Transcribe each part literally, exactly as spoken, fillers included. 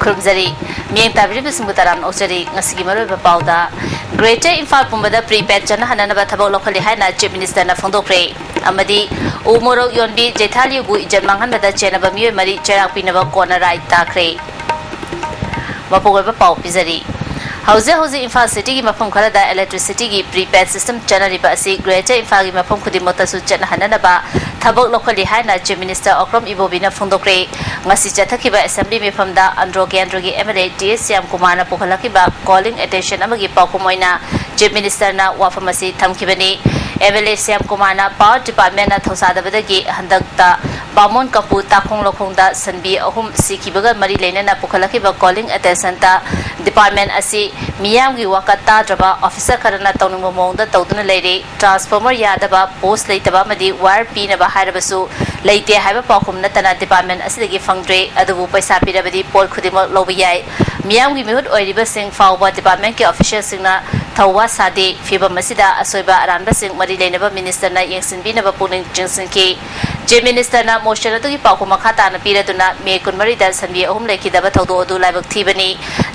ꯈꯨꯔꯨꯝꯖꯔꯤ꯫ ꯃꯤꯠꯌꯦꯡ ꯇꯥꯕꯤꯔꯤꯕꯁꯤꯡꯕꯨ ꯇꯔꯥꯝꯅ ꯑꯣꯛꯆꯔꯤ꯫ ꯉꯁꯤꯒꯤ ꯃꯔꯨꯑꯣꯏꯕ ꯄꯥꯎꯗ, Greater ꯏꯝꯐꯥꯜ ꯄꯨꯝꯕꯗ prepaid ꯆꯠꯅꯍꯟꯅꯅꯕ ꯊꯕꯛ ꯂꯧꯈꯠꯂꯤ ꯍꯥꯏꯅ Chief Minister ꯅ ꯐꯣꯡꯗꯣꯛꯈ꯭ꯔꯦ꯫ ꯑꯃꯗꯤ ꯎ ꯃꯣꯔꯣꯛ ꯌꯣꯟꯕꯤ ꯖꯦꯊꯥꯂꯤꯌꯨꯕꯨ ꯏꯖꯠ ꯃꯥꯡꯍꯟꯕꯗ ꯆꯦꯟꯅꯕ ꯃꯤꯑꯣꯏ ꯃꯔꯤ ꯆꯩꯔꯥꯛ ꯄꯤꯅꯕ ꯀꯣꯟꯅ ꯔꯥꯏ ꯇꯥꯈ꯭ꯔꯦ꯫ ꯃꯄꯨꯡ ꯑꯣꯏꯕ ꯄꯥꯎ ꯄꯤꯖꯔꯤ꯫ ꯍꯧꯖꯤꯛ ꯍꯧꯖꯤꯛ ꯏꯝꯐꯥꯜ cityꯒꯤ ꯃꯐꯝ ꯈꯔꯗ electricityꯒꯤ prepaid system ꯆꯠꯅꯔꯤꯕ ꯑꯁꯤ Greater ꯏꯝꯐꯥꯜꯒꯤ ꯃꯐꯝ ꯈꯨꯗꯤꯡꯃꯛꯇꯁꯨ ꯆꯠꯅꯍꯟꯅꯅꯕ ꯊꯕꯛ ꯂꯧꯈꯠꯂꯤ ꯍꯥꯏꯅ Chief Minister ꯑꯣꯀ꯭ꯔꯝ ꯏꯕꯣꯕꯤꯅ ꯐꯣꯡꯗꯣꯛꯈ꯭ꯔꯦ꯫ ꯉꯁꯤ ꯆꯠꯊꯈꯤꯕ assembly ꯃꯤꯐꯝꯗ ꯑꯟꯗ꯭ꯔꯣ ꯀꯦꯟꯗ꯭ꯔꯒꯤ MLA ꯇꯤ ꯑꯦꯁ ꯁ꯭ꯌꯥꯝ ꯀꯨꯃꯥꯔꯅ ꯄꯨꯈꯠꯂꯛꯈꯤꯕ calling attention ꯑꯃꯒꯤ ꯄꯥꯎꯈꯨꯝ ꯑꯣꯏꯅ Chief Minister ꯅ ꯋꯥꯐꯝ ꯑꯁꯤ ꯊꯝꯈꯤꯕꯅꯤ꯫ MLA ꯁ꯭ꯌꯥꯝ ꯀꯨꯃꯥꯔꯅ power department ꯅ ꯊꯧꯁꯥꯗꯕꯗꯒꯤ ꯍꯟꯗꯛꯇ ꯕꯥꯃꯣꯟ ꯀꯝꯄꯨ ꯇꯥꯈꯣꯡ ꯂꯧꯈꯣꯡꯗ ꯁꯟꯕꯤ ꯑꯍꯨꯝ ꯁꯤꯈꯤꯕꯒ ꯃꯔꯤ ꯂꯩꯅꯅ ꯄꯨꯈꯠꯂꯛꯈꯤꯕ calling attention ꯗ department ꯑꯁꯤ ꯃꯤꯌꯥꯝꯒꯤ ꯋꯥꯀꯠ ꯇꯥꯗ꯭ꯔꯕ officer ꯈꯔꯅ ꯇꯧꯅꯤꯡꯕ ꯃꯑꯣꯡꯗ ꯇꯧꯗꯨꯅ ꯂꯩꯔꯦ꯫ Transformer ꯌꯥꯗꯕ, post ꯂꯩꯇꯕ ꯑꯃꯗꯤ wire ꯄꯤꯅꯕ ꯍꯥꯏꯔꯕꯁꯨ ꯂꯩꯇꯦ ꯍꯥꯏꯕ ꯄꯥꯎꯈꯨꯝ ꯅꯠꯇꯅ department ꯑꯁꯤꯗꯒꯤ ꯐꯪꯗ꯭ꯔꯦ꯫ ꯑꯗꯨꯕꯨ ꯄꯩꯁꯥ ꯄꯤꯔꯕꯗꯤ ꯄꯣꯠ ꯈꯨꯗꯤꯡꯃꯛ ꯂꯧꯕ ꯌꯥꯏ꯫ ꯃꯤꯌꯥꯝꯒꯤ ꯃꯤꯍꯨꯠ ꯑꯣꯏꯔꯤꯕꯁꯤꯡ ꯐꯥꯎꯕ department ꯀꯤ official ꯁꯤꯡꯅ ꯊꯧꯋꯥ ꯁꯥꯗꯦ꯫ ꯐꯤꯕꯝ ꯑꯁꯤꯗ ꯑꯁꯣꯏꯕ ꯑꯔꯥꯟꯕꯁꯤꯡ ꯃꯔꯤ ꯂꯩꯅꯕ minister ꯅ ꯌꯦꯡꯁꯤꯟꯕꯤꯅꯕ ꯄꯨꯛꯅꯤꯡ ꯆꯤꯡꯁꯤꯟꯈꯤ꯫ Chief Minister ꯅ motion ꯑꯗꯨꯒꯤ ꯄꯥꯎꯈꯨꯝ ꯃꯈꯥ ꯇꯥꯅ ꯄꯤꯔꯗꯨꯅ ꯃꯦ ꯀꯨꯟꯃꯔꯤꯗ ꯁꯟꯕꯤ ꯑꯍꯨꯝ ꯂꯩꯈꯤꯗꯕ ꯊꯧꯗꯣꯛ ꯑꯗꯨ ꯂꯥꯏꯕꯛ ꯊꯤꯕꯅꯤ꯫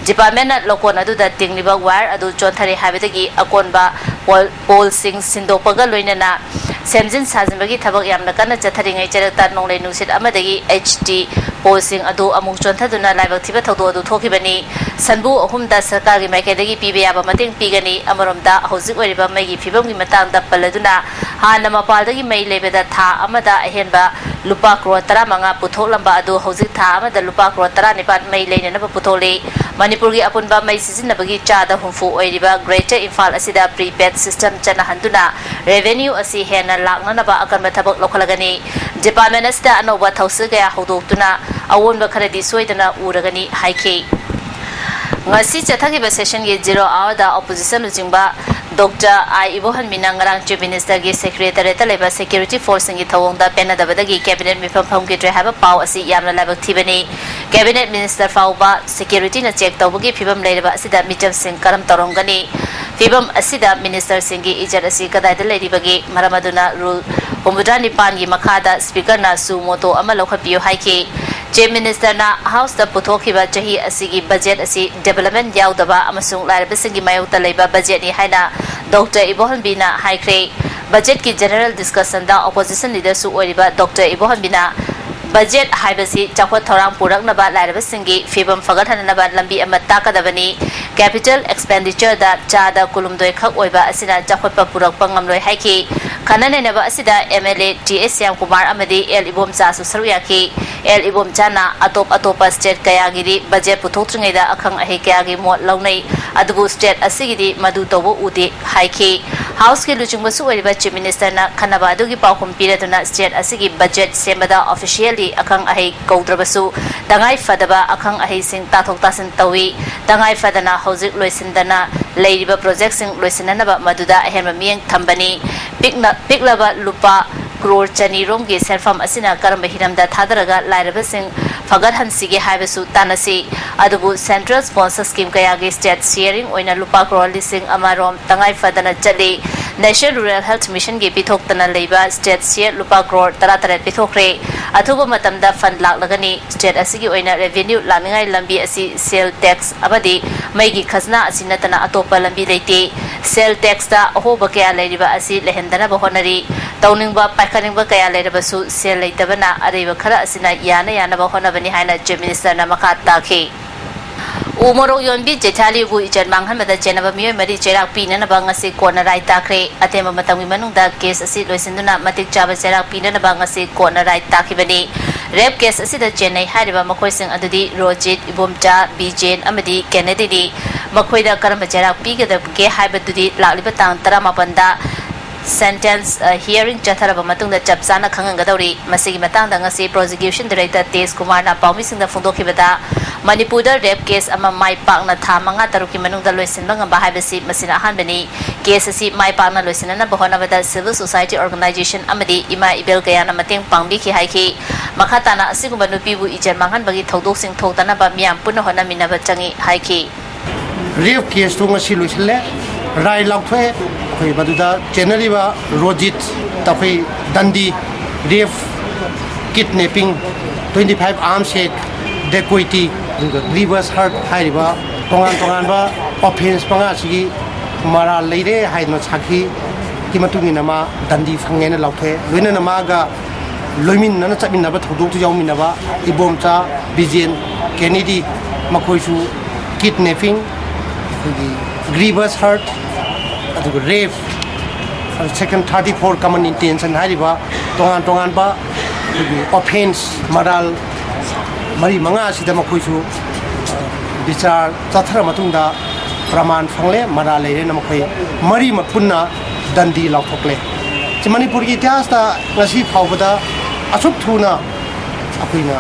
Department ꯅ ꯂꯧꯀꯣꯟ ꯑꯗꯨꯗ ꯇꯤꯡꯂꯤꯕ wire ꯑꯗꯨ ꯆꯣꯟꯊꯔꯦ ꯍꯥꯏꯕꯗꯒꯤ ꯑꯀꯣꯟꯕ pole, pole ꯁꯤꯡ ꯁꯤꯟꯗꯣꯛꯄꯒ ꯂꯣꯏꯅꯅ ꯁꯦꯝꯖꯤꯟ ꯁꯥꯖꯤꯟꯕꯒꯤ ꯊꯕꯛ ꯌꯥꯝꯅ ꯀꯟꯅ ꯆꯠꯊꯔꯤꯉꯩ ꯆꯔꯛꯇ ꯅꯣꯡꯂꯩ ꯅꯨꯡꯁꯤꯠ ꯑꯃꯗꯒꯤ H T pole ꯁꯤꯡ ꯑꯗꯨ ꯑꯃꯨꯛ ꯆꯣꯟꯊꯗꯨꯅ ꯂꯥꯏꯕꯛ ꯊꯤꯕ ꯊꯧꯗꯣꯛ ꯑꯗꯨ ꯊꯣꯛꯈꯤꯕꯅꯤ꯫ ꯁꯟꯕꯨ ꯑꯍꯨꯝꯗ ꯁꯔꯀꯥꯔꯒꯤ ꯃꯥꯏꯀꯩꯗꯒꯤ ꯄꯤꯕ ꯌꯥꯕ ꯃꯇꯦꯡ ꯄꯤꯒꯅꯤ꯫ ꯑꯃꯔꯣꯝꯗ ꯍꯧꯖꯤꯛ ꯑꯣꯏꯔꯤꯕ ꯃꯩꯒꯤ ꯐꯤꯕꯝꯒꯤ ꯃꯇꯥꯡꯗ ꯄꯜꯂꯗꯨꯅ ꯍꯥꯟꯅ ꯃꯄꯥꯜꯗꯒꯤ ꯃꯩ ꯂꯩꯕꯗ ꯊꯥ ꯑꯃꯗ ꯑꯍꯦꯟꯕ ꯂꯨꯄꯥ ꯀ꯭ꯔꯣꯔ ꯇꯔꯥꯃꯉꯥ ꯄꯨꯊꯣꯛꯂꯝꯕ ꯑꯗꯨ ꯍꯧꯖꯤꯛ ꯊꯥ ꯑꯃꯗ ꯂꯨꯄꯥ ꯀ꯭ꯔꯣꯔ ꯇꯔꯥꯅꯤꯄꯥꯟ ꯃꯩ ꯂꯩꯅꯅꯕ ꯄꯨꯊꯣꯛꯂꯤ꯫ ꯃꯅꯤꯄꯨꯔꯒꯤ ꯑꯄꯨꯟꯕ ꯃꯩ ꯁꯤꯖꯤꯟꯅꯕꯒꯤ ꯆꯥꯗ ꯍꯨꯝꯐꯨ ꯑꯣꯏꯔꯤꯕ Greater ꯏꯝꯐꯥꯜ ꯑꯁꯤꯗ prepaid system ꯆꯠꯅꯍꯟꯗꯨꯅ revenue ꯑꯁꯤ ꯍꯦꯟꯅ ꯂꯥꯛꯅꯅꯕ ꯑꯀꯟꯕ ꯊꯕꯛ ꯂꯧꯈꯠꯂꯒꯅꯤ꯫ Department ꯑꯁꯤꯗ ꯑꯅꯧꯕ ꯊꯧꯁꯤꯜ ꯀꯌꯥ ꯍꯧꯗꯣꯛꯇꯨꯅ ꯑꯑꯣꯟꯕ ꯈꯔꯗꯤ ꯁꯣꯏꯗꯅ ꯎꯔꯒꯅꯤ ꯍꯥꯏꯈꯤ꯫ ꯉꯁꯤ ꯆꯠꯊꯈꯤꯕ session ꯒꯤ zero hour ꯗ opposition ꯂꯨꯆꯤꯡꯕ Doctor ꯑꯥꯏ ꯏꯕꯣꯍꯟꯃꯤꯅ ꯉꯔꯥꯡ Chief Minister ꯒꯤ Secretariat ꯇ ꯂꯩꯕ security force ꯁꯤꯡꯒꯤ ꯊꯧꯑꯣꯡꯗ ꯄꯦꯟꯅꯗꯕꯗꯒꯤ cabinet ꯃꯤꯐꯝ ꯐꯝꯈꯤꯗ꯭ꯔꯦ ꯍꯥꯏꯕ ꯄꯥꯎ ꯑꯁꯤ ꯌꯥꯝꯅ ꯂꯥꯏꯕꯛ ꯊꯤꯕꯅꯤ꯫ Cabinet minister ꯐꯥꯎꯕ security ꯅ check ꯇꯧꯕꯒꯤ ꯐꯤꯕꯝ ꯂꯩꯔꯕ ꯑꯁꯤꯗ ꯃꯤꯆꯝꯁꯤꯡ ꯀꯔꯝ ꯇꯧꯔꯝꯒꯅꯤ? ꯐꯤꯕꯝ ꯑꯁꯤꯗ minister ꯁꯤꯡꯒꯤ ꯏꯖꯠ ꯑꯁꯤ ꯀꯗꯥꯏꯗ ꯂꯩꯔꯤꯕꯒꯦ? ꯃꯔꯝ ꯑꯗꯨꯅ rule ꯍꯨꯝꯐꯨꯇꯔꯥ ꯅꯤꯄꯥꯟꯒꯤ ꯃꯈꯥꯗ speaker ꯅ suo motu ꯑꯃ ꯂꯧꯈꯠꯄꯤꯌꯨ ꯍꯥꯏꯈꯤ꯫ Chief Ministerꯅ Houseꯇ ꯄꯨꯊꯣꯛꯈꯤꯕ ꯆꯍꯤ ꯑꯁꯤꯒꯤ budget ꯑꯁꯤ development ꯌꯥꯎꯗꯕ ꯑꯃꯁꯨꯡ ꯂꯥꯏꯔꯕꯁꯤꯡꯒꯤ ꯃꯥꯌꯣꯛꯇ ꯂꯩꯕ budgetꯅꯤ ꯍꯥꯏꯅ Doctor ꯏꯕꯣꯍꯟꯕꯤꯅ ꯍꯥꯏꯈ꯭ꯔꯦ꯫ Budgetꯀꯤ general discussionꯗ opposition leaderꯁꯨ ꯑꯣꯏꯔꯤꯕ Doctor ꯏꯕꯣꯍꯟꯕꯤꯅ budget ꯍꯥꯏꯕꯁꯤ ꯆꯥꯎꯈꯠ ꯊꯧꯔꯥꯡ ꯄꯨꯔꯛꯅꯕ, ꯂꯥꯏꯔꯕꯁꯤꯡꯒꯤ ꯐꯤꯕꯝ ꯐꯒꯠꯍꯟꯅꯕ ꯂꯝꯕꯤ ꯑꯃ ꯇꯥꯛꯀꯗꯕꯅꯤ꯫ Capital expenditureꯗ ꯆꯥꯗ ꯀꯨꯟꯍꯨꯝꯗꯣꯏ ꯈꯛ ꯑꯣꯏꯕ ꯑꯁꯤꯅ ꯆꯥꯎꯈꯠꯄ ꯄꯨꯔꯛꯄ ꯉꯝꯂꯣꯏ ꯍꯥꯏꯈꯤ꯫ ꯈꯟꯅ ꯅꯩꯅꯕ ꯑꯁꯤꯗ MLA ꯇꯤ ꯑꯦꯁ ꯁ꯭ꯌꯥꯝꯀꯨꯃꯥꯔ ꯑꯃꯗꯤ ꯑꯦꯜ ꯏꯕꯣꯝꯆꯥꯁꯨ ꯁꯔꯨꯛ ꯌꯥꯈꯤ꯫ ꯑꯦꯜ ꯏꯕꯣꯝꯆꯥꯅ ꯑꯇꯣꯞ ꯑꯇꯣꯞꯄ state ꯀꯌꯥꯒꯤꯗꯤ budget ꯄꯨꯊꯣꯛꯇ꯭ꯔꯤꯉꯩꯗ ꯑꯈꯪ ꯑꯍꯩ ꯀꯌꯥꯒꯤ ꯃꯣꯠ ꯂꯧꯅꯩ, ꯑꯗꯨꯕꯨ state ꯑꯁꯤꯒꯤꯗꯤ ꯃꯗꯨ ꯇꯧꯕ ꯎꯗꯦ ꯍꯥꯏꯈꯤ꯫ Houseꯀꯤ ꯂꯨꯆꯤꯡꯕꯁꯨ ꯑꯣꯏꯔꯤꯕ Chief Ministerꯅ ꯈꯟꯅꯕ ꯑꯗꯨꯒꯤ ꯄꯥꯎꯈꯨꯝ ꯄꯤꯔꯗꯨꯅ state ꯑꯁꯤꯒꯤ budget ꯁꯦꯝꯕꯗ officially ꯑꯈꯪ ꯑꯍꯩ ꯀꯧꯗ꯭ꯔꯕꯁꯨ ꯇꯉꯥꯏ ꯐꯗꯕ ꯑꯈꯪ ꯑꯍꯩꯁꯤꯡ ꯇꯥꯊꯣꯛ ꯇꯥꯁꯤꯟ ꯇꯧꯏ꯫ ꯇꯉꯥꯏ ꯐꯗꯅ ꯍꯧꯖꯤꯛ ꯂꯣꯏꯁꯤꯟꯗꯅ ꯂꯩꯔꯤꯕ projectꯁꯤꯡ ꯂꯣꯏꯁꯤꯟꯅꯅꯕ ꯃꯗꯨꯗ ꯑꯍꯦꯟꯕ ꯃꯤꯠꯌꯦꯡ ꯊꯝꯕꯅꯤ꯫ ꯄꯤꯛꯅ, ꯄꯤꯛꯂꯕ ꯂꯨꯄꯥ ꯀ꯭ꯔꯣꯔ ꯆꯅꯤ ꯔꯣꯝꯒꯤ ꯁꯦꯟꯐꯝ ꯑꯁꯤꯅ ꯀꯔꯝꯕ ꯍꯤꯔꯝꯗ ꯊꯥꯗꯔꯒ ꯂꯥꯏꯔꯕꯁꯤꯡ ꯐꯒꯠꯍꯟꯁꯤꯒꯦ ꯍꯥꯏꯕꯁꯨ ꯇꯥꯟꯅꯁꯤ꯫ ꯑꯗꯨꯕꯨ central sponsor scheme ꯀꯌꯥꯒꯤ state sharing ꯑꯣꯏꯅ ꯂꯨꯄꯥ ꯀ꯭ꯔꯣꯔ ꯂꯤꯁꯤꯡ ꯑꯃ ꯔꯣꯝ ꯇꯉꯥꯏ ꯐꯗꯅ ꯆꯠꯂꯤ꯫ National Rural Health Missionꯒꯤ ꯄꯤꯊꯣꯛꯇꯅ ꯂꯩꯕ state share ꯂꯨꯄꯥ ꯀ꯭ꯔꯣꯔ ꯇꯔꯥꯇꯔꯦꯠ ꯄꯤꯊꯣꯛꯈ꯭ꯔꯦ꯫ ꯑꯊꯨꯕ ꯃꯇꯝꯗ fund ꯂꯥꯛꯂꯒꯅꯤ꯫ State ꯑꯁꯤꯒꯤ ꯑꯣꯏꯅ revenue ꯂꯥꯛꯅꯤꯡꯉꯥꯏ ꯂꯝꯕꯤ ꯑꯁꯤ sale tax ꯑꯃꯗꯤ ꯃꯩꯒꯤ ꯈꯖꯅꯥ ꯑꯁꯤ ꯅꯠꯇꯅ ꯑꯇꯣꯞꯄ ꯂꯝꯕꯤ ꯂꯩꯇꯦ꯫ Sale taxꯇ ꯑꯍꯣꯕ ꯀꯌꯥ ꯂꯩꯔꯤꯕ ꯑꯁꯤ ꯂꯩꯍꯟꯗꯅꯕ ꯍꯣꯠꯅꯔꯤ꯫ ꯇꯧꯅꯤꯡꯕ, ꯄꯥꯏꯈꯠꯅꯤꯡꯕ ꯀꯌꯥ ꯂꯩꯔꯕꯁꯨ sale ꯂꯩꯇꯕꯅ ꯑꯔꯩꯕ ꯈꯔ ꯑꯁꯤꯅ ꯌꯥꯅ ꯌꯥꯅꯕ ꯍꯣꯠꯅꯕꯅꯤ ꯍꯥꯏꯅ Chief Ministerꯅ ꯃꯈꯥ ꯇꯥꯈꯤ꯫ ꯎ ꯃꯣꯔꯣꯛ ꯌꯣꯟꯕꯤ ꯖꯦꯊꯥꯂꯤꯕꯨ ꯏꯖꯠ ꯃꯥꯡꯍꯟꯕꯗ ꯆꯦꯟꯅꯕ ꯃꯤꯑꯣꯏ ꯃꯔꯤ ꯆꯩꯔꯥꯛ ꯄꯤꯅꯅꯕ ꯉꯁꯤ courtꯅ ꯔꯥꯏ ꯇꯥꯈ꯭ꯔꯦ꯫ ꯑꯇꯦꯟꯕ ꯃꯇꯝꯒꯤ ꯃꯅꯨꯡꯗ case ꯑꯁꯤ ꯂꯣꯏꯁꯤꯟꯗꯨꯅ ꯃꯇꯤꯛ ꯆꯥꯕ ꯆꯩꯔꯥꯛ ꯄꯤꯅꯅꯕ ꯉꯁꯤ courtꯅ ꯔꯥꯏ ꯇꯥꯈꯤꯕꯅꯤ꯫ Rape case ꯑꯁꯤꯗ ꯆꯦꯟꯅꯩ ꯍꯥꯏꯔꯤꯕ ꯃꯈꯣꯏꯁꯤꯡ ꯑꯗꯨꯗꯤ ꯔꯣꯖꯤꯠ, ꯏꯕꯣꯝꯆꯥ, ꯕꯤꯖꯦꯟ ꯑꯃꯗꯤ ꯀꯦꯅꯦꯗꯤꯅꯤ꯫ ꯃꯈꯣꯏꯗ ꯀꯔꯝꯕ ꯆꯩꯔꯥꯛ ꯄꯤꯒꯗꯒꯦ ꯍꯥꯏꯕꯗꯨꯗꯤ ꯂꯥꯛꯂꯤꯕ ꯇꯥꯡ ꯇꯔꯥꯃꯥꯄꯟꯗ sentence, ꯑ, hearing ꯆꯠꯊꯔꯕ ꯃꯇꯨꯡꯗ ꯆꯞ ꯆꯥꯅ ꯈꯪꯍꯟꯒꯗꯧꯔꯤ꯫ ꯃꯁꯤꯒꯤ ꯃꯇꯥꯡꯗ ꯉꯁꯤ prosecution director ꯇꯦꯖ ꯀꯨꯃꯥꯔꯅ ꯄꯥꯎꯃꯤꯁꯤꯡꯗ ꯐꯣꯡꯗꯣꯛꯈꯤꯕꯗ, ꯃꯅꯤꯄꯨꯔꯗ rape case ꯑꯃ ꯃꯥꯏ ꯄꯥꯛꯅ ꯊꯥ ꯃꯉꯥ ꯇꯔꯨꯛꯀꯤ ꯃꯅꯨꯡꯗ ꯂꯣꯏꯁꯤꯟꯕ ꯉꯝꯕ ꯍꯥꯏꯕꯁꯤ ꯃꯁꯤꯅ ꯑꯍꯥꯟꯕꯅꯤ꯫ Case ꯑꯁꯤ ꯃꯥꯏ ꯄꯥꯛꯅ ꯂꯣꯏꯁꯤꯟꯅꯅꯕ ꯍꯣꯠꯅꯕꯗ civil society organization ꯑꯃꯗꯤ ꯏꯃꯥ ꯏꯕꯦꯜ ꯀꯌꯥꯅ ꯃꯇꯦꯡ ꯄꯥꯡꯕꯤꯈꯤ ꯍꯥꯏꯈꯤ꯫ ꯃꯈꯥ ꯇꯥꯅ ꯑꯁꯤꯒꯨꯝꯕ ꯅꯨꯄꯤꯕꯨ ꯏꯖꯠ ꯃꯥꯡꯍꯟꯕꯒꯤ ꯊꯧꯗꯣꯛꯁꯤꯡ ꯊꯣꯛꯇꯅꯕ ꯃꯤꯌꯥꯝ ꯄꯨꯟꯅ ꯍꯣꯠꯅꯃꯤꯟꯅꯕ ꯆꯪꯏ ꯍꯥꯏꯈꯤ꯫ Rape caseꯇꯨ ꯉꯁꯤ ꯂꯣꯏꯁꯤꯜꯂꯦ꯫ ꯔꯥꯏ ꯂꯥꯎꯊꯣꯛꯑꯦ꯫ ꯑꯩꯈꯣꯏ ꯃꯗꯨꯗ ꯆꯦꯟꯅꯔꯤꯕ ꯔꯣꯖꯤꯠ, ꯑꯩꯈꯣꯏ ꯗꯟꯗꯤ rape Kidnapping, twenty five arms act, dacoity, ꯑꯗꯨꯒ grievous hurt ꯍꯥꯏꯔꯤꯕ ꯇꯣꯉꯥꯟ ꯇꯣꯉꯥꯟꯕ offence ꯃꯉꯥꯁꯤꯒꯤ ꯃꯔꯥꯜ ꯂꯩꯔꯦ ꯍꯥꯏꯗꯨꯅ ꯁꯥꯈꯤꯒꯤ ꯃꯇꯨꯡ ꯏꯟꯅ ꯃꯥ ꯗꯟꯗꯤ ꯐꯪꯉꯦꯅ ꯂꯥꯎꯊꯣꯛꯑꯦ꯫ ꯂꯣꯏꯅꯅ ꯃꯥꯒ ꯂꯣꯏꯃꯤꯟꯅꯅ ꯆꯠꯃꯤꯟꯅꯕ, ꯊꯧꯗꯣꯛꯇꯨ ꯌꯥꯎꯃꯤꯟꯅꯕ ꯏꯕꯣꯝꯆꯥ ꯕꯤꯖꯦꯟ ꯀꯦꯅꯦꯗꯤ, ꯃꯈꯣꯏꯁꯨ kidnapping, ꯑꯩꯈꯣꯏꯒꯤ grievous hurt, ꯑꯗꯨꯒ rape, section thirty four common intention ꯍꯥꯏꯔꯤꯕ ꯇꯣꯉꯥꯟ ꯇꯣꯉꯥꯟꯕ ꯑꯩꯈꯣꯏꯒꯤ offence ꯃꯔꯥꯜ ꯃꯔꯤ ꯃꯉꯥ ꯑꯁꯤꯗ ꯃꯈꯣꯏꯁꯨ ꯕꯤꯆꯥꯔ ꯆꯠꯊꯔ ꯃꯇꯨꯡꯗ ꯄ꯭ꯔꯃꯥꯟ ꯐꯪꯂꯦ, ꯃꯔꯥꯜ ꯂꯩꯔꯦꯅ ꯃꯈꯣꯏ ꯃꯔꯤꯃꯛ ꯄꯨꯟꯅ ꯗꯟꯗꯤ ꯂꯥꯎꯊꯣꯛꯂꯦ꯫ ꯁꯤ ꯃꯅꯤꯄꯨꯔꯒꯤ ꯏꯇꯤꯍꯥꯁꯇ ꯉꯁꯤ ꯐꯥꯎꯕꯗ ꯑꯁꯨꯛ ꯊꯨꯅ ꯑꯩꯈꯣꯏꯅ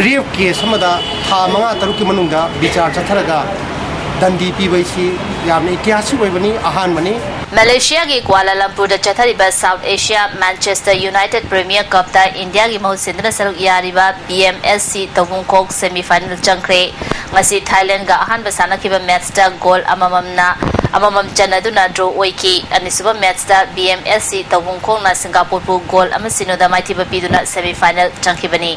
rape case ꯑꯃꯗ ꯊꯥ ꯃꯉꯥ ꯇꯔꯨꯛꯀꯤ ꯃꯅꯨꯡꯗ ꯕꯤꯆꯥꯔ ꯆꯠꯊꯔꯒ ꯗꯟꯗꯤ ꯄꯤꯕ ꯍꯥꯏꯁꯤ ꯌꯥꯝꯅ ꯏꯇꯤꯍꯥꯁꯤꯛ ꯑꯣꯏꯕꯅꯤ, ꯑꯍꯥꯟꯕꯅꯤ꯫ ꯃꯦꯂꯦꯁꯤꯌꯥꯒꯤ ꯀ꯭ꯋꯥꯂꯥꯂꯝꯄꯨꯔꯗ ꯆꯠꯊꯔꯤꯕ south Asia Manchester United premier ꯀꯞꯇ ꯏꯟꯗꯤꯌꯥꯒꯤ ꯃꯍꯨꯠ ꯁꯤꯟꯗꯨꯅ ꯁꯔꯨꯛ ꯌꯥꯔꯤꯕ B M S C ꯇꯧꯕꯨꯡꯈꯣꯛ semifinal ꯆꯪꯈ꯭ꯔꯦ꯫ ꯉꯁꯤ ꯊꯥꯏꯂꯦꯟꯗꯒ ꯑꯍꯥꯟꯕ ꯁꯥꯟꯅꯈꯤꯕ ꯃꯦꯠꯆꯇ ꯒꯣꯜ ꯑꯃꯃꯝꯅ, ꯑꯃꯃꯝ ꯆꯟꯅꯗꯨꯅ ꯗ꯭ꯔꯣ ꯑꯣꯏꯈꯤ꯫ ꯑꯅꯤꯁꯨꯕ ꯃꯦꯠꯆꯇ B M S C ꯇꯧꯕꯨꯡꯈꯣꯛꯅ ꯁꯤꯡꯒꯥꯄꯨꯔꯕꯨ goal ꯑꯃ ꯁꯤꯅꯣꯗ ꯃꯥꯏꯊꯤꯕ ꯄꯤꯗꯨꯅ semifinal ꯆꯪꯈꯤꯕꯅꯤ꯫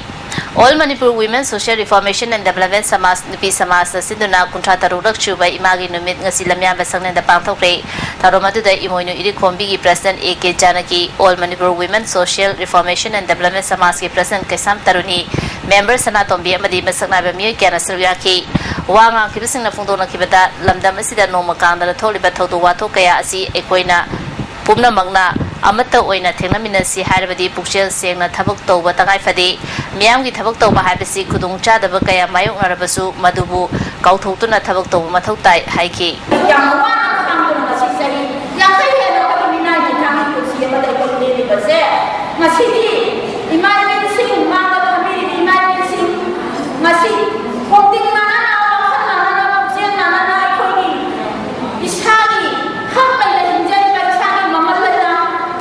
All Manipur Women Social Reformation and Development ꯁꯃꯥꯖ, ꯅꯨꯄꯤ ꯁꯃꯥꯖꯅ ꯁꯤꯟꯗꯨꯅ ꯀꯨꯟꯊ꯭ꯔꯥ ꯇꯔꯨꯛꯂꯛ ꯁꯨꯕ ꯏꯃꯥꯒꯤ ꯅꯨꯃꯤꯠ ꯉꯁꯤ ꯂꯝꯌꯥꯟꯕ ꯁꯪꯂꯦꯟꯗ ꯄꯥꯡꯊꯣꯛꯈ꯭ꯔꯦ꯫ ꯊꯧꯔꯝ ꯑꯗꯨꯗ ꯏꯃꯣꯏꯅꯨ ꯏꯔꯤꯈꯣꯝꯕꯤꯒꯤ ꯄ꯭ꯔꯁꯤꯗꯦꯟꯠ ꯑꯦ ꯀꯦ ꯖꯥꯅꯀꯤ, All Manipur Women Social Reformation and Development ꯁꯃꯥꯖꯀꯤ ꯄ꯭ꯔꯁꯤꯗꯦꯟꯠ ꯀꯩꯁꯥꯝ ꯇꯔꯨꯅꯤ, ꯃꯦꯝꯕꯔ ꯁꯅꯥꯇꯣꯝꯕꯤ ꯑꯃꯗꯤ ꯃꯁꯛ ꯅꯥꯏꯕ ꯃꯤꯑꯣꯏ ꯀꯌꯥꯅ ꯁꯔꯨꯛ ꯌꯥꯈꯤ꯫ ꯋꯥ ꯉꯥꯡꯈꯤꯕꯁꯤꯡꯅ ꯐꯣꯡꯗꯣꯛꯅꯈꯤꯕꯗ, ꯂꯝꯗꯝ ꯑꯁꯤꯗ ꯅꯣꯡꯃ ꯀꯥꯡꯗꯅ ꯊꯣꯛꯂꯤꯕ ꯊꯧꯗꯣꯛ ꯋꯥꯊꯣꯛ ꯀꯌꯥ ꯑꯁꯤ ꯑꯩꯈꯣꯏꯅ ꯄꯨꯝꯅꯃꯛꯅ ꯑꯃꯠꯇ ꯑꯣꯏꯅ ꯊꯦꯡꯅꯃꯤꯟꯅꯁꯤ ꯍꯥꯏꯔꯕꯗꯤ ꯄꯨꯛꯆꯦꯜ ꯁꯦꯡꯅ ꯊꯕꯛ ꯇꯧꯕ ꯇꯉꯥꯏ ꯐꯗꯦ꯫ ꯃꯤꯌꯥꯝꯒꯤ ꯊꯕꯛ ꯇꯧꯕ ꯍꯥꯏꯕꯁꯤ ꯈꯨꯗꯣꯡꯆꯥꯗꯕ ꯀꯌꯥ ꯃꯥꯌꯣꯛꯅꯔꯕꯁꯨ ꯃꯗꯨꯕꯨ ꯀꯥꯎꯊꯣꯛꯇꯨꯅ ꯊꯕꯛ ꯇꯧꯕ ꯃꯊꯧ ꯇꯥꯏ ꯍꯥꯏꯈꯤ꯫ ꯌꯥꯝ ꯋꯥꯅ ꯈꯥꯡꯗꯨꯅ ꯉꯁꯤ ꯆꯍꯤ ꯌꯥꯡꯈꯩ ꯍꯦꯟꯅ ꯑꯩꯈꯣꯏꯒꯤ ꯃꯤꯅꯥꯏꯒꯤ ꯊꯥꯡꯒꯤ ꯄꯨꯟꯁꯤ ꯑꯃꯗ ꯑꯩꯈꯣꯏ ꯂꯦꯜꯂꯤꯕꯁꯦ, ꯉꯁꯤꯗꯤ ꯏꯃꯥ ꯏꯕꯦꯟꯁꯤꯡ ꯃꯥꯡꯗ ꯐꯝꯕꯤꯔꯤꯕ ꯏꯃꯥ ꯏꯕꯦꯟꯁꯤꯡ ꯉꯁꯤ ꯈꯣꯡꯇꯤꯡ ꯃꯥꯟꯅꯅ, ꯋꯥꯈꯜ ꯃꯥꯟꯅꯅ, ꯄꯨꯛꯆꯦꯜ ꯃꯥꯟꯅꯅ ꯑꯩꯈꯣꯏꯒꯤ ꯏꯁꯥꯒꯤ ꯍꯛ ꯂꯩꯅ ꯍꯤꯡꯖꯔꯤꯕ, ꯏꯁꯥꯒꯤ ꯃꯃꯜ ꯂꯩꯅ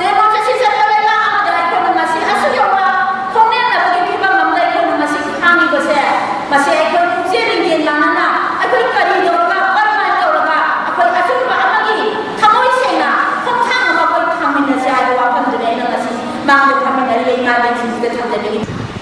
ꯗꯦꯃꯣꯀ꯭ꯔꯦꯁꯤ ꯆꯠꯄ ꯂꯩꯕꯥꯛ ꯑꯃꯗ ꯑꯩꯈꯣꯏꯅ ꯉꯁꯤ ꯑꯁꯨꯛ ꯌꯧꯅ ꯈꯣꯡꯅꯦꯛꯅꯕꯒꯤ ꯐꯤꯕꯝ ꯑꯃꯗ ꯑꯩꯈꯣꯏꯅ ꯉꯁꯤ ꯈꯥꯡꯉꯤꯕꯁꯦ, ꯃꯁꯤ ꯑꯩꯈꯣꯏ ꯄꯨꯛꯆꯦꯜ ꯂꯤꯡꯖꯦꯜ ꯃꯥꯟꯅꯅ ꯑꯩꯈꯣꯏ ꯀꯔꯤ ꯇꯧꯔꯒ, ꯀꯔꯝꯍꯥꯏꯅ ꯇꯧꯔꯒ ꯑꯩꯈꯣꯏ ꯑꯆꯨꯝꯕ ꯑꯃꯒꯤ ꯊꯃꯣꯏ ꯁꯦꯡꯅ ꯈꯣꯡꯊꯥꯡ ꯑꯃ ꯑꯩꯈꯣꯏ ꯊꯥꯡꯃꯤꯟꯅꯁꯤ ꯍꯥꯏꯕ ꯋꯥꯐꯝꯗꯨꯅꯤ ꯑꯩꯅ ꯉꯁꯤ ꯃꯥꯡꯗ ꯊꯝꯃꯤꯟꯅꯔꯤ꯫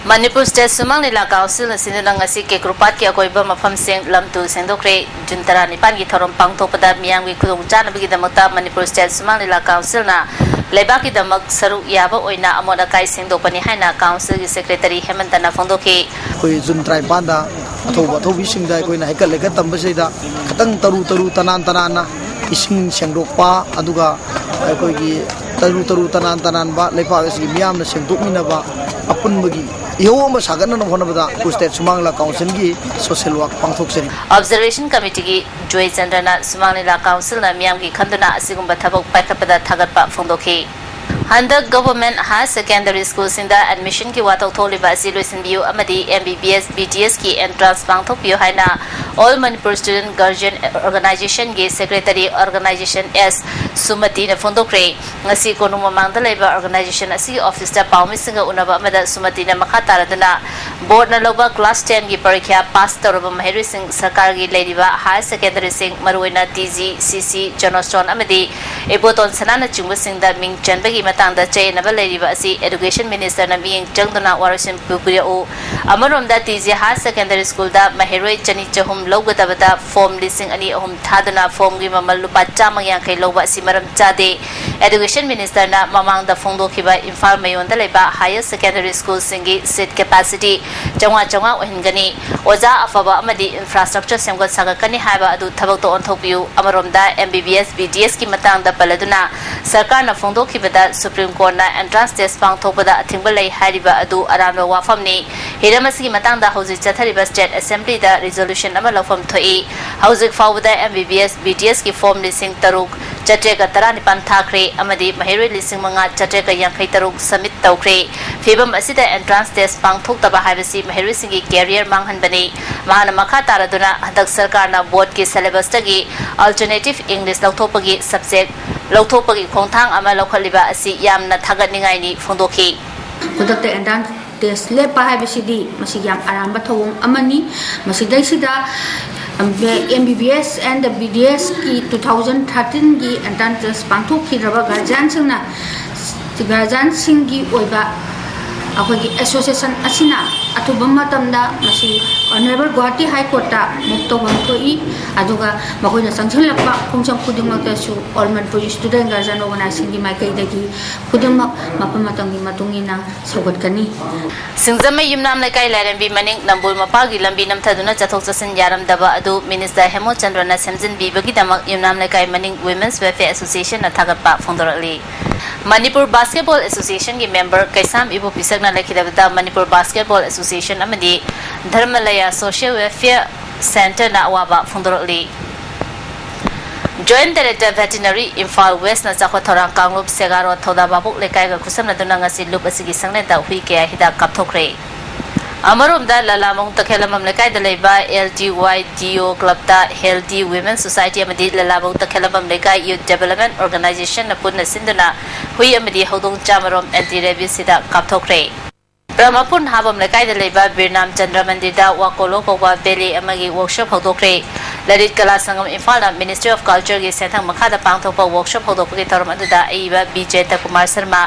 ꯃꯅꯤꯄꯨꯔ ꯁ꯭ꯇꯦꯠ ꯁꯨꯃꯥꯡ ꯂꯤꯂꯥ ꯀꯥꯎꯟꯁꯤꯜꯅ ꯁꯤꯟꯗꯨꯅ ꯉꯁꯤ ꯀꯦꯀ꯭ꯔꯨꯄꯥꯠꯀꯤ ꯑꯀꯣꯏꯕ ꯃꯐꯝꯁꯤꯡ ꯂꯝ ꯇꯨ ꯁꯦꯡꯗꯣꯛꯈ꯭ꯔꯦ꯫ ꯖꯨꯟ ꯇꯔꯥꯅꯤꯄꯥꯟꯒꯤ ꯊꯧꯔꯝ ꯄꯥꯡꯊꯣꯛꯄꯗ ꯃꯤꯌꯥꯝꯒꯤ ꯈꯨꯗꯣꯡꯆꯥꯅꯕꯒꯤꯗꯃꯛꯇ ꯃꯅꯤꯄꯨꯔ ꯁ꯭ꯇꯦꯠ ꯁꯨꯃꯥꯡ ꯂꯤꯂꯥ ꯀꯥꯎꯟꯁꯤꯜꯅ ꯂꯩꯕꯥꯛꯀꯤꯗꯃꯛ ꯁꯔꯨꯛ ꯌꯥꯕ ꯑꯣꯏꯅ ꯑꯃꯣꯠ ꯑꯀꯥꯏ ꯁꯦꯡꯗꯣꯛꯄꯅꯤ ꯍꯥꯏꯅ ꯀꯥꯎꯟꯁꯤꯜꯒꯤ ꯁꯦꯀ꯭ꯔꯦꯇꯔꯤ ꯍꯦꯃꯟꯇꯅ ꯐꯣꯡꯗꯣꯛꯈꯤ꯫ ꯑꯩꯈꯣꯏ ꯖꯨꯟ ꯇꯔꯥꯅꯤꯄꯥꯟꯗ ꯑꯊꯧꯕ ꯑꯊꯧꯕꯤꯁꯤꯡꯗ ꯑꯩꯈꯣꯏꯅ ꯍꯩꯀꯠ ꯂꯩꯀꯠ ꯇꯝꯕꯁꯤꯗ ꯈꯤꯇꯪ ꯇꯔꯨ ꯇꯔꯨ ꯇꯅꯥꯟ ꯇꯅꯥꯟꯅ ꯏꯁꯤꯡ ꯁꯦꯡꯗꯣꯛꯄ, ꯑꯗꯨꯒ ꯑꯩꯈꯣꯏꯒꯤ ꯇꯔꯨ ꯇꯔꯨ ꯇꯅꯥꯟ ꯇꯅꯥꯟꯕ ꯂꯩꯄꯥꯛ ꯑꯁꯤꯒꯤ ꯃꯤꯌꯥꯝꯅ ꯁꯦꯡꯗꯣꯛꯃꯤꯟꯅꯕ ꯑꯄꯨꯟꯕꯒꯤ ꯏꯍꯧ ꯑꯃ ꯁꯥꯒꯠꯅꯅꯕ ꯍꯣꯠꯅꯕꯗ ꯁ꯭ꯇꯦꯠ ꯁꯨꯃꯥꯡ ꯂꯤꯂꯥ ꯀꯥꯎꯟꯁꯤꯜꯒꯤ ꯁꯣꯁꯦꯜ ꯋꯥꯔꯛ ꯄꯥꯡꯊꯣꯛꯆꯔꯤ꯫ ꯑꯣꯕꯖꯔꯕꯦꯁꯟ ꯀꯃꯤꯇꯤꯒꯤ ꯖꯣꯏꯆꯟꯗ꯭ꯔꯅ ꯁꯨꯃꯥꯡ ꯂꯤꯂꯥ ꯀꯥꯎꯟꯁꯤꯜꯅ ꯃꯤꯌꯥꯝꯒꯤ ꯈꯟꯗꯨꯅ ꯑꯁꯤꯒꯨꯝꯕ ꯊꯕꯛ ꯄꯥꯏꯈꯠꯄꯗ ꯊꯥꯒꯠꯄ ꯐꯣꯡꯗꯣꯛꯈꯤ꯫ ꯍꯟꯗꯛ ꯒꯚꯔꯟꯃꯦꯟꯠ ꯍꯥꯌꯔ ꯁꯦꯀꯦꯟꯗꯔꯤ ꯁ꯭ꯀꯨꯜꯁꯤꯡꯗ ꯑꯦꯗꯃꯤꯁꯟꯒꯤ ꯋꯥꯊꯣꯛ ꯊꯣꯛꯂꯤꯕ ꯑꯁꯤ ꯂꯣꯏꯁꯤꯟꯕꯤꯌꯨ ꯑꯃꯗꯤ M B B S, B D ꯑꯦꯁꯀꯤ ꯑꯦꯟꯇ꯭ꯔꯥꯟꯁ ꯄꯥꯡꯊꯣꯛꯄꯤꯌꯨ ꯍꯥꯏꯅ All Manipur Student Guardian Organizationꯒꯤ ꯁꯦꯀ꯭ꯔꯦꯇꯔꯤ ꯑꯣꯔꯒꯅꯥꯏꯖꯦꯁꯟ ꯑꯦꯁ ꯁꯨꯃꯇꯤꯅ ꯐꯣꯡꯗꯣꯛꯈ꯭ꯔꯦ꯫ ꯉꯁꯤ ꯀꯣꯅꯨꯡ ꯃꯃꯥꯡꯗ ꯂꯩꯕ ꯑꯣꯔꯒꯅꯥꯏꯖꯦꯁꯟ ꯑꯁꯤꯒꯤ ꯑꯣꯐꯤꯁꯇ ꯄꯥꯎꯃꯤꯁꯤꯡꯒ ꯎꯅꯕ ꯑꯃꯗ ꯁꯨꯃꯇꯤꯅ ꯃꯈꯥ ꯇꯥꯔꯗꯨꯅ ꯕꯣꯔꯗꯅ ꯂꯧꯕ ꯀ꯭ꯂꯥꯁ ꯇꯦꯟꯒꯤ ꯄꯔꯤꯈ꯭ꯌꯥ ꯄꯥꯁ ꯇꯧꯔꯕ ꯃꯍꯩꯔꯣꯏꯁꯤꯡ ꯁꯔꯀꯥꯔꯒꯤ ꯂꯩꯔꯤꯕ ꯍꯥꯌꯔ ꯁꯦꯀꯦꯟꯗꯔꯤꯁꯤꯡ, ꯃꯔꯨꯑꯣꯏꯅ ꯇꯤ ꯖꯤ, ꯁꯤ ꯁꯤ, ꯖꯣꯟꯁꯇꯣꯟ ꯑꯃꯗꯤ ꯏꯕꯣꯇꯣꯟ ꯁꯅꯥꯅꯆꯤꯡꯕꯁꯤꯡꯗ ꯃꯤꯡ ꯆꯟꯕꯒꯤ ꯃꯇꯥꯡꯗ ꯆꯌꯦꯠꯅꯕ ꯂꯩꯔꯤꯕ ꯑꯁꯤ ꯑꯦꯗꯨꯀꯦꯁꯟ ꯃꯤꯅꯤꯁꯇꯔꯅ ꯃꯤꯠꯌꯦꯡ ꯆꯪꯗꯨꯅ ꯋꯥꯔꯣꯏꯁꯤꯟ ꯄꯨꯕꯤꯔꯛꯎ꯫ ꯑꯃꯔꯣꯝꯗ ꯇꯤ ꯖꯤ ꯍꯥꯌꯔ ꯁꯦꯀꯦꯟꯗꯔꯤ ꯁ꯭ꯀꯨꯜꯗ ꯃꯍꯩꯔꯣꯏ ꯆꯅꯤ ꯆꯍꯨꯝ ꯂꯧꯒꯗꯕꯗ ꯐꯣꯔꯝ ꯂꯤꯁꯤꯡ ꯑꯅꯤ ꯑꯍꯨꯝ ꯊꯥꯗꯨꯅ ꯐꯣꯔꯝꯒꯤ ꯃꯃꯜ ꯂꯨꯄꯥ ꯆꯥꯝꯃ ꯌꯥꯡꯈꯩ ꯂꯧꯕ ꯑꯁꯤ ꯃꯔꯝ ꯆꯥꯗꯦ꯫ ꯑꯦꯗꯨꯀꯦꯁꯟ ꯃꯤꯅꯤꯁꯇꯔꯅ ꯃꯃꯥꯡꯗ ꯐꯣꯡꯗꯣꯛꯈꯤꯕ ꯏꯝꯐꯥꯜ ꯃꯌꯣꯟꯗ ꯂꯩꯕ ꯍꯥꯌꯔ ꯁꯦꯀꯦꯟꯗꯔꯤ ꯁ꯭ꯀꯨꯜꯁꯤꯡꯒꯤ ꯁꯤꯠ ꯀꯦꯄꯥꯁꯤꯇꯤ ꯆꯥꯝꯃꯉꯥ ꯆꯥꯝꯃꯉꯥ ꯑꯣꯏꯍꯟꯒꯅꯤ, ꯑꯣꯖꯥ ꯑꯐꯕ ꯑꯃꯗꯤ ꯏꯟꯐ꯭ꯔꯥꯁ꯭ꯇ꯭ꯔꯛꯆꯔ ꯁꯦꯝꯒꯠ ꯁꯥꯒꯠꯀꯅꯤ ꯍꯥꯏꯕ ꯑꯗꯨ ꯊꯕꯛꯇ ꯑꯣꯟꯊꯣꯛꯄꯤꯌꯨ꯫ ꯑꯃꯔꯣꯝꯗ M B B S, B D ꯑꯦꯁꯀꯤ ꯃꯇꯥꯡꯗ ꯄꯜꯂꯗꯨꯅ ꯁꯔꯀꯥꯔꯅ ꯐꯣꯡꯗꯣꯛꯈꯤꯕꯗ ꯁꯨꯄ꯭ꯔꯤꯝ ꯀꯣꯔꯠꯅ ꯑꯦꯟꯇ꯭ꯔꯥꯟꯁ ꯇꯦꯁ ꯄꯥꯡꯊꯣꯛꯄꯗ ꯑꯊꯤꯡꯕ ꯂꯩ ꯍꯥꯏꯔꯤꯕ ꯑꯗꯨ ꯑꯔꯥꯟꯕ ꯋꯥꯐꯝꯅꯤ꯫ ꯍꯤꯔꯝ ꯑꯁꯤꯒꯤ ꯃꯇꯥꯡꯗ ꯍꯧꯖꯤꯛ ꯆꯠꯊꯔꯤꯕ ꯁ꯭ꯇꯦꯠ ꯑꯦꯁꯦꯝꯕ꯭ꯂꯤꯗ ꯔꯤꯖꯣꯂꯨꯁꯟ ꯑꯃ ꯂꯧꯐꯝ ꯊꯣꯛꯏ꯫ ꯍꯧꯖꯤꯛ ꯐꯥꯎꯕꯗ M B B S, B D ꯑꯦꯁꯀꯤ form ꯂꯤꯁꯤꯡ ꯇꯔꯨꯛ ꯆꯥꯇ꯭ꯔꯦꯠꯀ ꯇꯔꯥꯅꯤꯄꯥꯟ ꯊꯥꯈ꯭ꯔꯦ ꯑꯃꯗꯤ ꯃꯍꯩꯔꯣꯏ ꯂꯤꯁꯤꯡ ꯃꯉꯥ ꯆꯥꯇ꯭ꯔꯦꯠꯀ ꯌꯥꯡꯈꯩ ꯇꯔꯨꯛ ꯁꯕꯃꯤꯠ ꯇꯧꯈ꯭ꯔꯦ꯫ ꯐꯤꯕꯝ ꯑꯁꯤꯗ ꯑꯦꯟꯇ꯭ꯔꯥꯟꯁ ꯇꯦꯁ ꯄꯥꯡꯊꯣꯛꯇꯕ ꯍꯥꯏꯕꯁꯤ ꯃꯍꯩꯔꯣꯏꯁꯤꯡꯒꯤ ꯀꯦꯔꯤꯌꯔ ꯃꯥꯡꯍꯟꯕꯅꯤ꯫ ꯃꯍꯥꯛꯅ ꯃꯈꯥ ꯇꯥꯔꯗꯨꯅ ꯍꯟꯗꯛ ꯁꯔꯀꯥꯔꯅ ꯕꯣꯔꯗꯀꯤ ꯁꯦꯂꯦꯕꯁꯇꯒꯤ ꯑꯜꯇꯔꯅꯦꯇꯤꯚ ꯏꯪꯂꯤꯁ ꯂꯧꯊꯣꯛꯄꯒꯤ ꯁꯕꯖꯦꯛ ꯂꯧꯊꯣꯛꯄꯒꯤ ꯈꯣꯡꯊꯥꯡ ꯑꯃ ꯂꯧꯈꯠꯂꯤꯕ ꯑꯁꯤ ꯌꯥꯝꯅ ꯊꯥꯒꯠꯅꯤꯡꯉꯥꯏꯅꯤ ꯐꯣꯡꯗꯣꯛꯈꯤ꯫ ꯈꯨꯗꯛꯇ ꯑꯦꯟꯇ꯭ꯔꯥꯟꯁ ꯇꯦꯁ ꯂꯦꯞꯄ ꯍꯥꯏꯕꯁꯤꯗꯤ ꯃꯁꯤ ꯌꯥꯝ ꯑꯔꯥꯟꯕ ꯊꯧꯑꯣꯡ ꯑꯃꯅꯤ꯫ ꯃꯁꯤꯗꯩꯁꯤꯗ M B B S and B D ꯑꯦꯁꯀꯤ two thousand thirteenꯒꯤ ꯑꯦꯟꯇ꯭ꯔꯥꯟꯁ ꯇꯦꯁ ꯄꯥꯡꯊꯣꯛꯈꯤꯗ꯭ꯔꯕ ꯒꯥꯔꯖꯤꯌꯥꯟꯁꯤꯡꯅ, ꯒꯥꯔꯖꯤꯌꯥꯟꯁꯤꯡꯒꯤ ꯑꯣꯏꯕ ꯑꯩꯈꯣꯏꯒꯤ ꯑꯦꯁꯣꯁꯤꯌꯦꯁꯟ ꯑꯁꯤꯅ ꯑꯊꯨꯕ ꯃꯇꯝꯗ ꯃꯁꯤ ꯑꯣꯅꯔꯦꯕꯜ ꯒꯨꯋꯥꯍꯥꯇꯤ ꯍꯥꯏ ꯀꯣꯔꯠꯇ ꯃꯨꯚ ꯇꯧꯐꯝ ꯊꯣꯛꯏ꯫ ꯑꯗꯨꯒ ꯃꯈꯣꯏꯅ ꯆꯪꯁꯤꯜꯂꯛꯄ ꯈꯣꯡꯖꯪ ꯈꯨꯗꯤꯡꯃꯛꯇꯁꯨ ꯑꯣꯜ ꯃꯅꯤꯄꯨꯔ ꯁ꯭ꯇꯨꯗꯦꯟ ꯒꯥꯔꯖꯤꯌꯥꯟ ꯑꯣꯔꯒꯅꯥꯏꯖꯦꯁꯟꯒꯤ ꯃꯥꯏꯀꯩꯗꯒꯤ ꯈꯨꯗꯤꯡꯃꯛ ꯃꯐꯝ ꯃꯇꯝꯒꯤ ꯃꯇꯨꯡ ꯏꯟꯅ ꯁꯧꯒꯠꯀꯅꯤ꯫ ꯁꯤꯡꯖꯃꯩ ꯌꯨꯝꯅꯥꯝ ꯂꯩꯀꯥꯏ ꯂꯥꯏꯔꯦꯝꯕꯤ ꯃꯅꯤꯡ ꯅꯝꯕꯨꯜ ꯃꯄꯥꯜꯒꯤ ꯂꯝꯕꯤ ꯅꯝꯊꯗꯨꯅ ꯆꯠꯊꯣꯛ ꯆꯠꯁꯤꯟ ꯌꯥꯔꯝꯗꯕ ꯑꯗꯨ ꯃꯤꯅꯤꯁꯇꯔ ꯍꯦꯃꯣꯆꯟꯗ꯭ꯔꯅ ꯁꯦꯝꯖꯤꯟꯕꯤꯕꯒꯤꯗꯃꯛ ꯌꯨꯝꯅꯥꯝ ꯂꯩꯀꯥꯏ ꯃꯅꯤꯡ ꯋꯤꯃꯦꯟꯁ ꯋꯦꯜꯐꯤꯌꯔ ꯑꯦꯁꯣꯁꯤꯌꯦꯁꯟꯅ ꯊꯥꯒꯠꯄ ꯐꯣꯡꯗꯣꯔꯛꯂꯤ꯫ ꯃꯅꯤꯄꯨꯔ ꯕꯥꯁꯀꯦꯠꯕꯣꯜ ꯑꯦꯁꯣꯁꯤꯌꯦꯁꯟꯒꯤ ꯃꯦꯝꯕꯔ ꯀꯩꯁꯥꯝ ꯏꯕꯣ ꯄꯤꯁꯛꯅ ꯂꯩꯈꯤꯗꯕꯗ ꯃꯅꯤꯄꯨꯔ ꯕꯥꯁꯀꯦꯠꯕꯣꯜ ꯑꯦꯁꯣꯁꯤꯌꯦꯁꯟ ꯑꯃꯗꯤ ꯙꯔꯃꯂꯌꯥ ꯁꯣꯁꯤꯌꯦꯜ ꯋꯦꯜꯐꯤꯌꯔ ꯁꯦꯟꯇꯔꯅ ꯑꯋꯥꯕ ꯐꯣꯡꯗꯣꯔꯛꯂꯤ꯫ ꯖꯣꯏꯟꯠ ꯗꯥꯏꯔꯦꯛꯇꯔ ꯚꯦꯇꯤꯅꯔꯤ ꯏꯝꯐꯥꯜ ꯋꯦꯁꯅ ꯆꯥꯎꯈꯠ ꯊꯧꯔꯥꯡ ꯀꯥꯡꯂꯨꯞ ꯁꯦꯒꯥꯔꯣ ꯊꯧꯗꯥ ꯚꯥꯕꯣꯛ ꯂꯩꯀꯥꯏꯒ ꯈꯨꯠꯁꯝꯅꯗꯨꯅ ꯉꯁꯤ ꯂꯨꯞ ꯑꯁꯤꯒꯤ ꯁꯪꯂꯦꯟꯗ ꯍꯨꯏ ꯀꯌꯥ ꯍꯤꯗꯥꯛ ꯀꯥꯞꯊꯣꯛꯈ꯭ꯔꯦ꯫ ꯑꯃꯔꯣꯝꯗ ꯂꯂꯥꯃꯣꯡ ꯇꯈꯦꯂꯝꯕꯝ ꯂꯩꯀꯥꯏꯗ ꯂꯩꯕ ꯑꯦꯜ ꯇꯤ ꯋꯥꯏ ꯗꯤ ꯑꯣ ꯀ꯭ꯂꯕꯇ ꯍꯦꯜꯗꯤ ꯋꯤꯃꯦꯟ ꯁꯣꯁꯥꯏꯇꯤ ꯑꯃꯗꯤ ꯂꯂꯥꯃꯣꯡ ꯇꯈꯦꯂꯝꯕꯝ ꯂꯩꯀꯥꯏ ꯌꯨꯠ ꯗꯦꯕꯂꯞꯃꯦꯟ ꯑꯣꯔꯒꯅꯥꯏꯖꯦꯁꯟꯅ ꯄꯨꯟꯅ ꯁꯤꯟꯗꯨꯅ ꯍꯨꯏ ꯑꯃꯗꯤ ꯍꯧꯗꯣꯡ ꯆꯥꯃꯔꯣꯝ ꯑꯦꯟꯇꯤ ꯔꯦꯕꯤꯁ ꯍꯤꯗꯥꯛ ꯀꯥꯞꯊꯣꯛꯈ꯭ꯔꯦ꯫ ꯕ꯭ꯔꯍꯃꯄꯨꯔ ꯅꯍꯥꯕꯝ ꯂꯩꯀꯥꯏꯗ ꯂꯩꯕ ꯕꯤꯔꯅꯥꯝ ꯆꯟꯗ꯭ꯔ ꯃꯟꯗꯤꯔꯗ ꯋꯥꯀꯣꯂꯣ ꯀꯧꯕ ꯕꯦꯂꯦ ꯑꯃꯒꯤ ꯋꯔꯛꯁꯣꯞ ꯍꯧꯗꯣꯛꯈ꯭ꯔꯦ꯫ ꯂꯂꯤꯠ ꯀꯂꯥ ꯁꯪꯒꯝ ꯏꯝꯐꯥꯜꯅ ꯃꯤꯅꯤꯁꯇ꯭ꯔꯤ ꯑꯣꯐ ꯀꯜꯆꯔꯒꯤ ꯁꯦꯟꯊꯪ ꯃꯈꯥꯗ ꯄꯥꯡꯊꯣꯛꯄ ꯋꯔꯛꯁꯣꯞ ꯍꯧꯗꯣꯛꯄꯒꯤ ꯊꯧꯔꯝ ꯑꯗꯨꯗ ꯑꯏꯕ ꯕꯤ ꯖꯌꯟꯇ ꯀꯨꯃꯥꯔ ꯁꯔꯃ,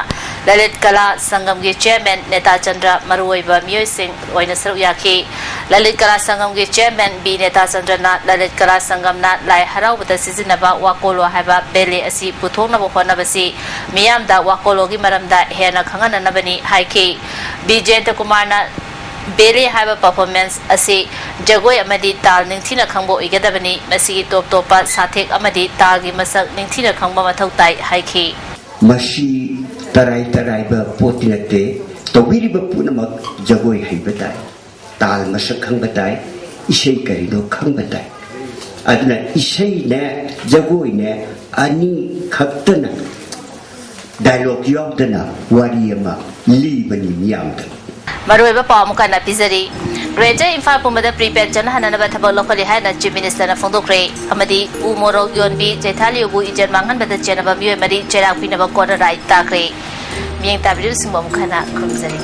ꯂꯂꯤꯠ ꯀꯂꯥ ꯁꯪꯒꯝꯒꯤ ꯆꯤꯌꯔꯃꯦꯟ ꯅꯦꯇꯥ ꯆꯟꯗ꯭ꯔ, ꯃꯔꯨꯑꯣꯏꯕ ꯃꯤꯑꯣꯏꯁꯤꯡ ꯑꯣꯏꯅ ꯁꯔꯨꯛ ꯌꯥꯈꯤ꯫ ꯂꯂꯤꯠ ꯀꯂꯥ ꯁꯪꯒꯝꯒꯤ ꯆꯤꯌꯔꯃꯦꯟ ꯕꯤ ꯅꯦꯇꯥ ꯆꯟꯗ꯭ꯔꯅ ꯂꯂꯤꯠ ꯀꯂꯥ ꯁꯪꯒꯝꯅ ꯂꯥꯏ ꯍꯔꯥꯎꯕꯗ ꯁꯤꯖꯤꯟꯅꯕ ꯋꯥꯀꯣꯂꯣ ꯍꯥꯏꯕ ꯕꯦꯂꯦ ꯑꯁꯤ ꯄꯨꯊꯣꯛꯅꯕ ꯍꯣꯠꯅꯕꯁꯤ ꯃꯤꯌꯥꯝꯗ ꯋꯥꯀꯣꯂꯣꯒꯤ ꯃꯔꯝꯗ ꯍꯦꯟꯅ ꯈꯪꯍꯟꯅꯅꯕꯅꯤ ꯍꯥꯏꯈꯤ꯫ ꯕꯤ ꯖꯌꯟꯇ ꯀꯨꯃꯥꯔꯅ ꯕꯦꯂꯦ ꯍꯥꯏꯕ ꯄꯔꯐꯣꯔꯃꯦꯟꯁ ꯑꯁꯤ ꯖꯒꯣꯏ ꯑꯃꯗꯤ ꯇꯥꯜ ꯅꯤꯡꯊꯤꯅ ꯈꯪꯕ ꯑꯣꯏꯒꯗꯕꯅꯤ꯫ ꯃꯁꯤꯒꯤ ꯇꯣꯞ ꯇꯣꯞꯄ ꯁꯥꯊꯦꯛ ꯑꯃꯗꯤ ꯇꯥꯜꯒꯤ ꯃꯁꯛ ꯅꯤꯡꯊꯤꯅ ꯈꯪꯕ ꯃꯊꯧ ꯇꯥꯏ ꯍꯥꯏꯈꯤ꯫ ꯃꯁꯤ ꯇꯔꯥꯏ ꯇꯔꯥꯏꯕ ꯄꯣꯠꯇꯤ ꯅꯠꯇꯦ꯫ ꯇꯧꯕꯤꯔꯤꯕ ꯄꯨꯝꯅꯃꯛ ꯖꯒꯣꯏ ꯍꯩꯕ ꯇꯥꯏ, ꯇꯥꯜ ꯃꯁꯛ ꯈꯪꯕ ꯇꯥꯏ, ꯏꯁꯩ ꯀꯔꯤꯅꯣ ꯈꯪꯕ ꯇꯥꯏ꯫ ꯑꯗꯨꯅ ꯏꯁꯩꯅꯦ ꯖꯒꯣꯏꯅꯦ ꯑꯅꯤ ꯈꯛꯇꯅ, ꯗꯥꯏꯂꯣꯒ ꯌꯥꯎꯗꯅ ꯋꯥꯔꯤ ꯑꯃ ꯂꯤꯕꯅꯤ ꯃꯤꯌꯥꯝꯗ꯫ ꯃꯔꯨꯑꯣꯏꯕ ꯄꯥꯎ ꯑꯃꯨꯛ ꯍꯟꯅ ꯄꯤꯖꯔꯤ꯫ ꯒ꯭ꯔꯦꯇꯔ ꯏꯝꯐꯥꯜ ꯄꯨꯝꯕꯗ ꯄ꯭ꯔꯤꯄꯦꯗ ꯆꯠꯅꯍꯟꯅꯅꯕ ꯊꯕꯛ ꯂꯧꯈꯠꯂꯤ ꯍꯥꯏꯅ ꯆꯤꯐ ꯃꯤꯅꯤꯁꯇꯔꯅ ꯐꯣꯡꯗꯣꯛꯈ꯭ꯔꯦ꯫ ꯑꯃꯗꯤ ꯎ ꯃꯣꯔꯣꯛ ꯌꯣꯟꯕꯤ ꯆꯩꯊꯥꯂꯤꯎꯕꯨ ꯏꯖꯠ ꯃꯥꯡꯍꯟꯕꯗ ꯆꯦꯟꯅꯕ ꯃꯤꯑꯣꯏ ꯃꯔꯤ ꯆꯩꯔꯥꯛ ꯄꯤꯅꯕ ꯀꯣꯔꯠꯅ ꯔꯥꯏ ꯇꯥꯈ꯭ꯔꯦ꯫ ꯃꯤꯠꯌꯦꯡ ꯇꯥꯕꯤꯔꯤꯕꯁꯤꯡꯕꯨ ꯑꯃꯨꯛ ꯍꯟꯅ ꯈꯨꯔꯨꯝꯖꯔꯤ꯫